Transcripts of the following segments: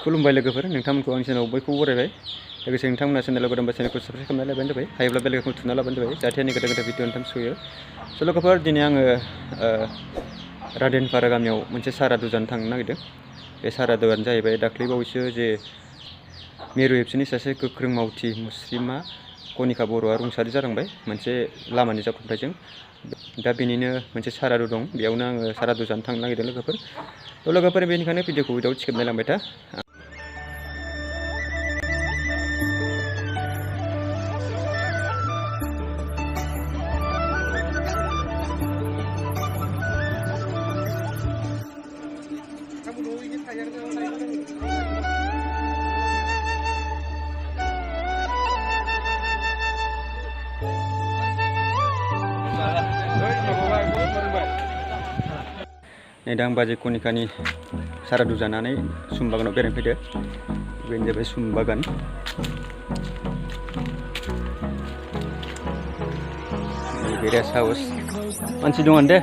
खुलुमबाय लोगोफोर, नोंथांमोनखौ आंनि चेनेलाव बयखौबो बरायबाय। लोगोसे नोंथांमोना चेनेलाव गोदानबा चेनेलखौ साबस्क्राइब खालामना लाबानो जाबाय। हायोब्ला बेल आइकनखौ थुना लाबानो जाबाय जाहाथे आंनि गोदान गोदान भिडिअ नोंथां सहैयो। स' लोगोफोर, दिनै आङो रादेनपारा गामियाव मोनसे सारादु जानो थांनो नागिरदों। बे सारादुआनो जाहैबाय दाख्लै बावैसो जे मिरु एबसुनि सासे गोख्रों मावथि मुस्लिमा कनिका बर'आ रुंसारि जालांबाय मोनसे लामानि जाब्रबथायजों। दा बेनिनो मोनसे सारादु दं, बेयावनो आङो सारादु जानो थांनो नागिरदों लोगोफोर। थ' लोगोफोर, बेनिखायनो भिडिअखौ उइदाउट स्किप नायलांबाय था। नै दा आं बाजै कनिकानि सारादु जानानै सुम बागानाव बेरायनो फैदो। बेनो जाबाय सुम बागान। नैबे रेस्ट हाउस, मानसि दङ दे,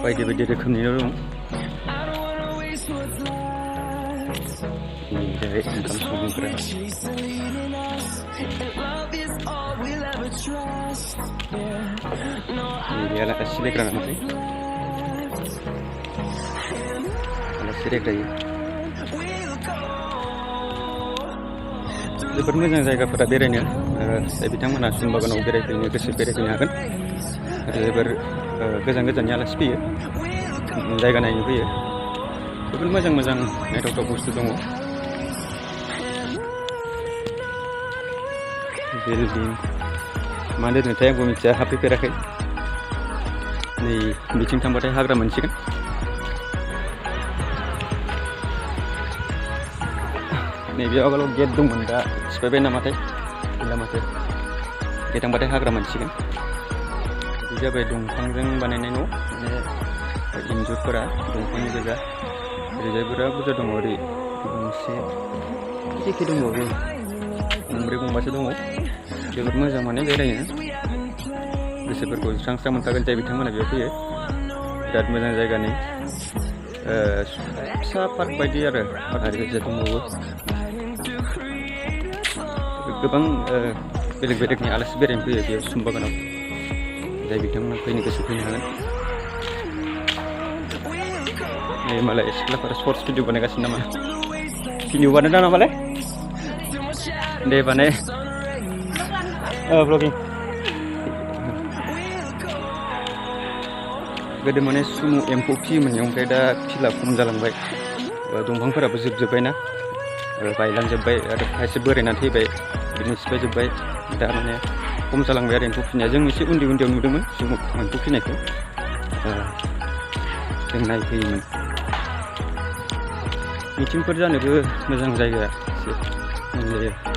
बायदि बायदि रोखोमनि न' दं। जाहै ओंखाम संग्रा। Ini alas silegra nanti. Alas silegra ya. जोबोद मोजां जायगाफोरा बेरायनो। बिथांमोना सुम बागानाव बेरायफैनो गोसो बेरायफैनो हागोन। आरो जोबोर गोजान गोजाननि आलासि फैयो, जायगा नायनो फैयो। जोबोद मोजां मोजां नायथावथाव बुस्थु दङ। बिल्डिं मा दोनोथाय आंबो मिथिया, हाबफैफेराखै। नै बिथिं थांबाथाय हाग्रा मोनसिगोन। नैबेयाव आगोलाव गेट दंमोन, दा सिफायबाय नामाथाय, गैला माथो। गेट थांबाथाय हाग्रा मोनसिगोन। बे जाबाय दंफांजों बानायनाय न', माने इन्जुरफोरा दंफांनि गोजा। ओरैजायफोरा बुरजा दङ, ओरै गंसे एखे दंबावो, गंब्रै गंबासो दङ। जोबोद मोजां माने बेरायनो, गोसोफोरखौ स्रां स्रां मोनखागोन जाय बिथांमोना बेयाव फैयो। बिराद मोजां जायगानि फिसा पार्क बायदि आरो पाहारि बायदि दंबावो। गोबां बेलेग बेलेगनि आलासि बेरायनो फैयो बेयाव सुम बागानाव, जाय बिथांमोना फैनो गोसो फैनो हागोन। नै मालाय सिख्लाफोरा सर्टस भिडिअ बानायगासिनो नामा? भिडिअ बानायदों नामालाय? दे बानाय। भ्लगिं। गोदो माने सुमु एम्फौ फियोमोन, ओमफ्राय दा फिला खम जालांबाय। दंफांफोराबो जोबजोब्बायना, बायलांजोब्बाय आरो खायसे बोरायनानै थैबाय, बिदिनो सिफायजोब्बाय। दा माने खम जालांबाय आरो एम्फौ फिनाया। जों एसे उन्दै उन्दैयाव नुदोंमोन सुमु एम्फौ फिनायखौ, जों नायफैयोमोन। मिटिंफोर जानोबो मोजां जायगा एसे मोजां जायो।